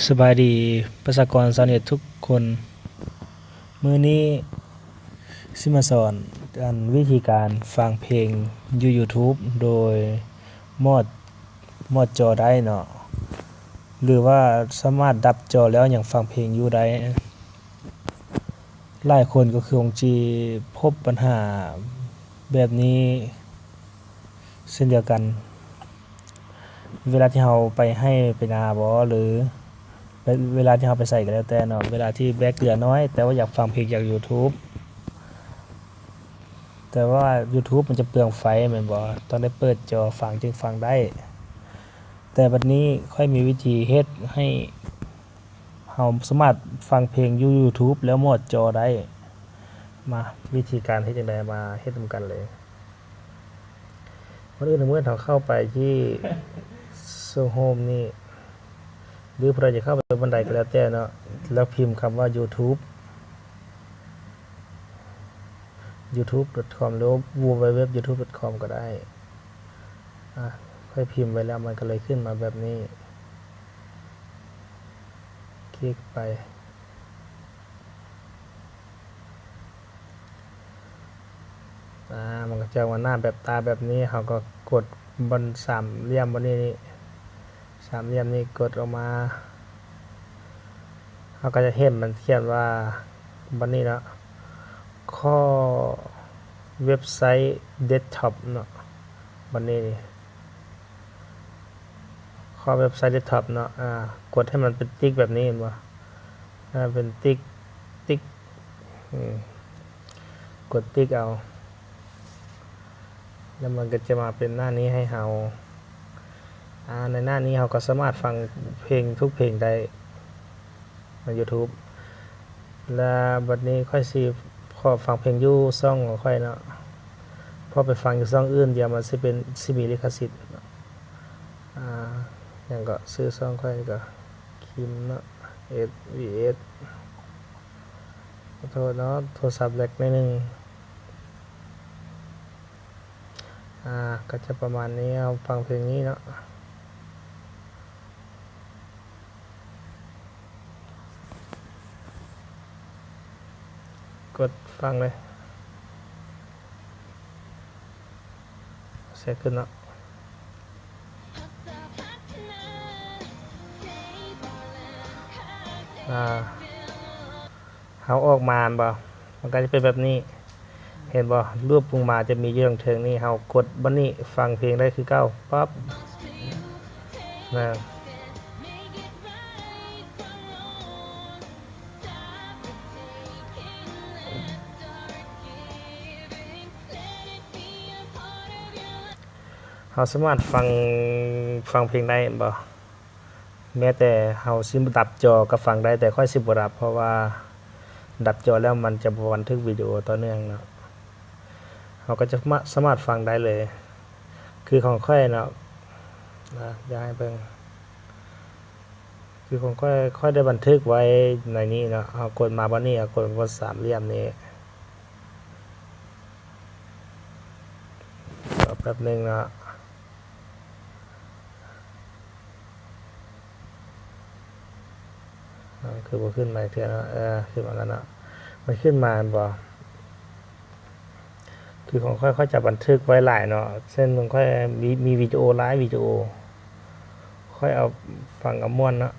ສະບາຍດີປະຊາກອນຊາວເນັດທຸກຄົນ. ມື້ນີ້ຊິມາສອນ ອັນ ວິທີການຟັງເພງຢູ່ YouTube ໂດຍມອດ ມອດຈໍໄດ້ເນາະ ຫຼືວ່າສາມາດດັບຈໍແລ້ວຍັງຟັງເພງຢູ່ໄດ້. ຫຼາຍຄົນກໍຄືຄົງຊິພົບບັນຫາແບບນີ້ເຊັ່ນດຽວກັນ ເວລາທີ່ເຮົາໄປໄຮ່ໄປນາບໍ ຫຼືເວລາທີ່ເຮົາໄປໃສກໍແລ້ວແຕ່ເນາະ, ເວລາທີ່ແບັດເຫຼືອໜ້ອຍ ແຕ່ວ່າຢາກຟັງເພງຈາກ YouTube ແຕ່ວ່າ YouTube ມັນຈະເປືອງໄຟແມ່ນບໍ່? ຕ້ອງໄດ້ເປີດຈໍຟັງຈຶ່ງຟັງໄດ້. ແຕ່ບັດນີ້ຂ້ອຍມີວິທີເຮັດໃຫ້ ເຮົາສາມາດຟັງເພງຢູ່ YouTube ແລ້ວມອດຈໍໄດ້. ມາ ວິທີການເຮັດຈັ່ງໃດ ມາເຮັດນຳກັນເລີຍ. ກ່ອນອື່ນເຮົາເຂົ້າໄປທີ່ Chrome ນີ້ ຫຼືຜູ້ໃດຈະເຂົ້າໄປບ່ອນໃດກໍແລ້ວແຕ່ເນາະ ແລ້ວພິມຄຳວ່າ YouTube, youtube.com ຫຼື www.youtube.com ກໍໄດ້. ອາ ຂ້ອຍພິມໄວ້ແລ້ວ ມັນກໍເລີຍຂຶ້ນມາແບບນີ້. ຄລິກໄປ ອາ ມັນກໍຈະມາໜ້າແບບຕາແບບນີ້. ເຮົາກໍກົດບ່ອນສາມຫຼ່ຽມບ່ອນນີ້ ນີ້ ສາມຫຼ່ຽມນີ້ ກົດອອກມາ. ເຮົາກໍຈະເຫັນມັນຂຽນວ່າ ບ່ອນນີ້ເນາະ ຂໍ້ເວັບໄຊເດັສທັອບເນາະ ບ່ອນນີ້ ຂໍ້ເວັບໄຊເດັສທັອບເນາະ. ອາ ກົດໃຫ້ມັນເປັນຕິກແບບນີ້ ເຫັນບໍ່? ອາ ເປັນຕິກ ຕິກ ອືມ ກົດຕິກເອົາ ແລ້ວມັນກໍຈະມາເປັນໜ້ານີ້ໃຫ້ເຮົາ. ອາ ໃນໜ້ານີ້ເຮົາກໍສາມາດຟັງເພງ ທຸກເພງໄດ້ໃນ YouTube. ແລະ ບັດນີ້ຂ້ອຍຊິຂໍຟັງເພງຢູ່ຊ່ອງຂອງຂ້ອຍເນາະ ເພາະໄປຟັງຢູ່ຊ່ອງອື່ນ ດຽວມັນຊິເປັນ ຊິມີລິຂະສິດ. ອາ ຫຍັງເກາະ ຊື່ຊ່ອງຂ້ອຍກໍ ຄິມເນາະ ເອສ ວີ ເອສ ຂໍໂທດເນາະ ໂທລະສັບແລັກໜ້ອຍໜຶ່ງ. ອາ ກໍຈະປະມານນີ້ ເຮົາຟັງເພງນີ້ເນາະ ກົດຟັງເລີຍ ແຊກຂຶ້ນເນາະ. ອາ ເຮົາອອກມາແມ່ນບໍ່? ມັນກໍຈະເປັນແບບນີ້ ເຫັນບໍ່? ຮູບລົງມາຈະມີຢູ່ທາງເທິງນີ້ ເຮົາກົດບ່ອນນີ້ ຟັງເພງໄດ້ຄືເກົ່າ. ປັບ ນະ ເຮົາສາມາດຟັງ ຟັງເພງໄດ້ແມ່ນບໍ່? ແມ້ແຕ່ເຮົາຊິດັບຈໍກໍຟັງໄດ້ ແຕ່ຂ້ອຍຊິບໍ່ດັບ ເພາະວ່າດັບຈໍແລ້ວມັນຈະບໍ່ບັນທຶກວິດີໂອຕໍ່ເນື່ອງເນາະ. ເຮົາກໍຈະມາ ສາມາດຟັງໄດ້ເລີຍ ຄືຂອງຂ້ອຍເນາະ. ອາ ຢາກໃຫ້ເບິ່ງ ຄືຂອງຂ້ອຍ ຂ້ອຍໄດ້ບັນທຶກໄວ້ໃນນີ້ເນາະ. ເຮົາກົດມາບ່ອນນີ້ ເຮົາກົດບ່ອນສາມຫຼ່ຽມນີ້ ລໍແປັບໜຶ່ງເນາະ. ອາ ຄືບໍ່ຂຶ້ນມາເທື່ອເນາະ. ເອີ ຂຶ້ນມາແລ້ວເນາະ ມັນຂຶ້ນມາແມ່ນບໍ່? ຄືຂອງຂ້ອຍ ຂ້ອຍຈະບັນທຶກໄວ້ຫຼາຍເນາະ ເຊັ່ນຂອງຂ້ອຍມີ ມີວິດີໂອຫຼາຍວິດີໂອ ຂ້ອຍເອົາ ຟັງເອົາມ່ວນເນາະ.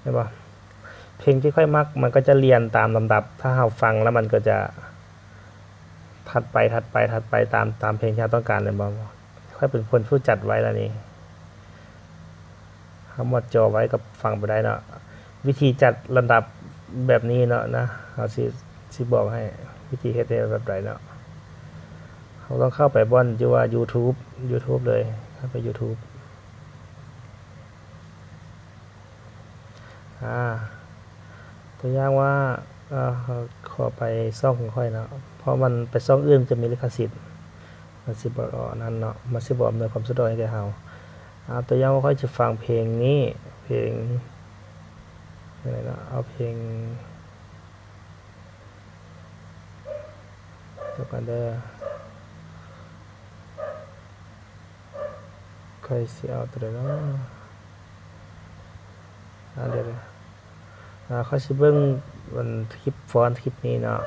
ເຫັນບໍ່? ເພງທີ່ຂ້ອຍມັກ ມັນກໍຈະລຽນຕາມລຳດັບ ຖ້າເຮົາຟັງແລ້ວມັນກໍຈະຖັດໄປ ຖັດໄປ ຖັດໄປ ຕາມ ຕາມເພງທີ່ເຮົາຕ້ອງການ ເຫັນບໍ່? ຂ້ອຍເປັນຄົນຜູ້ຈັດໄວ້ລະນີ້ ເຮົາມອດຈໍໄວ້ກໍຟັງໄປໄດ້ເນາະ. ວິທີຈັດລຳດັບແບບນີ້ເນາະນະ ເຮົາຊິ ຊິບອກໃຫ້ ວິທີເຮັດແບບໃດເນາະ. ເຮົາຕ້ອງເຂົ້າໄປບ່ອນທີ່ວ່າ YouTube YouTube ເລີຍ ເຂົ້າໄປ YouTube. ອາ ຕົວຢ່າງວ່າ ເອີ ຂໍໄປຊ່ອງຂອງຂ້ອຍເນາະ ເພາະມັນໄປຊ່ອງອື່ນມັນຈະມີລິຂະສິດ ມັນຊິບໍ່ອັນນັ້ນເນາະ ມັນຊິບໍ່ອຳນວຍຄວາມສະດວກໃຫ້ແກ່ເຮົາ. ອາ ຕົວຢ່າງວ່າຂ້ອຍຈະຟັງເພງນີ້ ເພງ ເອົາເພງ ດຽວກ່ອນເດີ. ຂ້ອຍຊິເອົາຕົວໃດເນາະ ອ່າ ດຽວ ອ່າ ຂ້ອຍຊິເບິ່ງອັນຄລິບຟອນຄລິບນີ້ເນາະ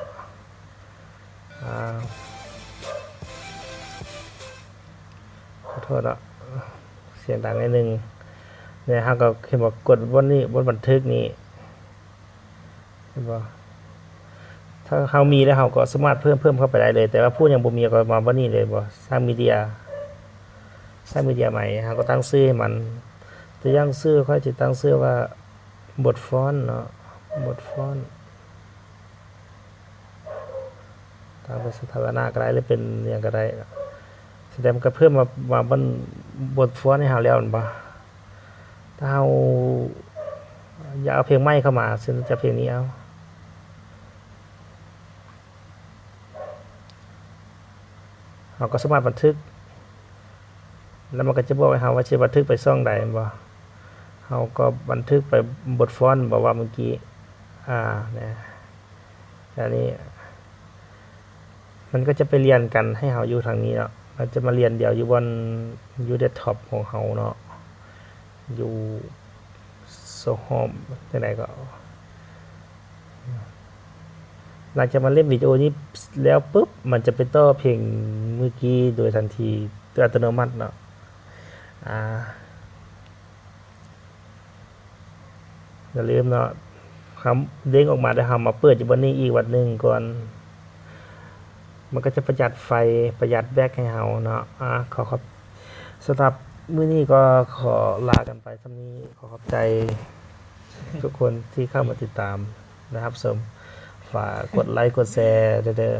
ອ່າ ຂໍໂທດເນາະ ສຽງດັງໜ້ອຍໜຶ່ງ ແລ້ວເຮົາກໍເຫັນບໍ່ ກົດບ່ອນນີ້ ບ່ອນບັນທຶກນີ້ ເຫັນບໍ່? ຖ້າເຮົາມີແລ້ວ ເຮົາກໍສາມາດເພີ່ມ ເພີ່ມເຂົ້າໄປໄດ້ເລີຍ ແຕ່ວ່າຜູ້ຍັງບໍ່ມີກໍມາບ່ອນນີ້ເລີຍ ບໍ່ ສ້າງມີເດຍ ສ້າງມີເດຍໃໝ່ ເຮົາກໍຕັ້ງຊື່ໃຫ້ມັນ ຕົວຢ່າງຊື່ ຂ້ອຍຊິຕັ້ງຊື່ວ່າ ບົດຟອນເນາະ ບົດຟອນ ຕັ້ງເປັນສາທາລະນະກໍໄດ້ ຫຼືເປັນຫຍັງກໍໄດ້ ສະແດງມັນກໍເພີ່ມມາ ມາບົດຟອນໃຫ້ເຮົາແລ້ວແມ່ນບໍ່? ຖ້າເຮົາຢາກເອົາເພງໃໝ່ເຂົ້າມາ ເຊັ່ນຈາກເພງນີ້ເອົາ ເຮົາກໍສາມາດບັນທຶກ ແລ້ວມັນກໍຈະບອກໃຫ້ເຮົາວ່າຊິບັນທຶກໄປຊ່ອງໃດແມ່ນບໍ່? ເຮົາກໍບັນທຶກໄປບົດຟອນ ບໍ່ວ່າເມື່ອກີ້ ອ່າ ນະ ອັນນີ້ ມັນກໍຈະໄປລຽນກັນໃຫ້ເຮົາຢູ່ທາງນີ້ເນາະ ມັນຈະມາລຽນດຽວຢູ່ບ່ອນ ຢູ່ເດັສທັອບຂອງເຮົາເນາະ ຢູ່ໂຊຮອມ ຈັ່ງໃດກໍ ຫຼັງຈາກມັນເຫຼັ້ນວິດີໂອນີ້ແລ້ວປຶບ ມັນຈະໄປຕໍ່ເພງມື້ກີ້ໂດຍທັນທີ ໂດຍອັດຕະໂນມັດເນາະ ອ່າ ຢ່າລືມເນາະ ເຮົາເດ້ງອອກມາແລ້ວ ເຮົາມາເປີດຢູ່ບ່ອນນີ້ອີກວັດໜຶ່ງກ່ອນ ມັນກໍຈະປະຢັດໄຟ ປະຢັດແບັດໃຫ້ເຮົາເນາະ ອ່າ ຂໍຂອບ ສຳລັບມື້ນີ້ກໍຂໍລາກັນໄປສ່ຳນີ້ ຂໍຂອບໃຈທຸກຄົນທີ່ເຂົ້າມາຕິດຕາມ ແລະ ຮັບຊົມ ຝາກກົດໄລກົດແຊເດີ.